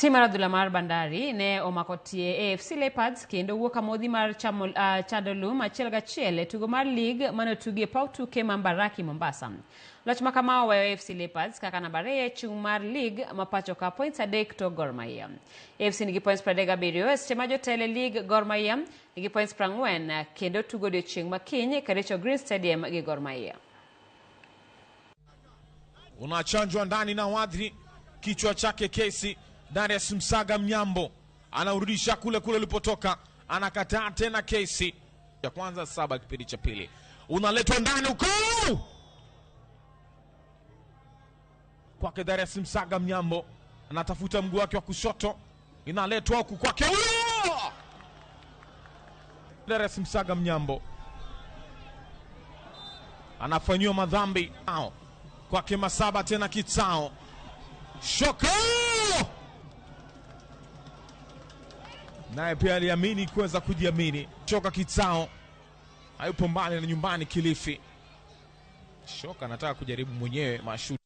Tim mar adhula mar Bandari ne omako tie AFC Leopards kendo wuok amodhi mar chamo, chando lum 1-1 e tugo mar lig mane otugi e paw tuke ma Mbaraki, Mombasa. Loch ma kama oweyo AFC Leopards kaka namba 2 e chung' mar lig ma pacho ka points 3 tok Gor Mahia. AFC nigi points 37 e seche ma jotelo e lig Gor Mahia nigi points 40 kendo tugo odiochieng' ma kiny Kericho Green Stadium gi Gor Mahia. Unachanjwa ndani na Wadri, kichwa chake kesi. Darius Msaga Mnyambo anaurudisha kule kule ulipotoka, anakataa tena kesi ya kwanza 7 kipindi cha pili, unaletwa ndani huko kwake. Darius Msaga Mnyambo anatafuta mguu wake wa kushoto, inaletwa huku kwake huyo. Darius Msaga Mnyambo anafanyiwa madhambi kwake Masaba tena Kitsao Shoko naye pia aliamini kuweza kujiamini. Shoka Kitsao hayupo mbali na nyumbani Kilifi. Shoka anataka kujaribu mwenyewe mashuti.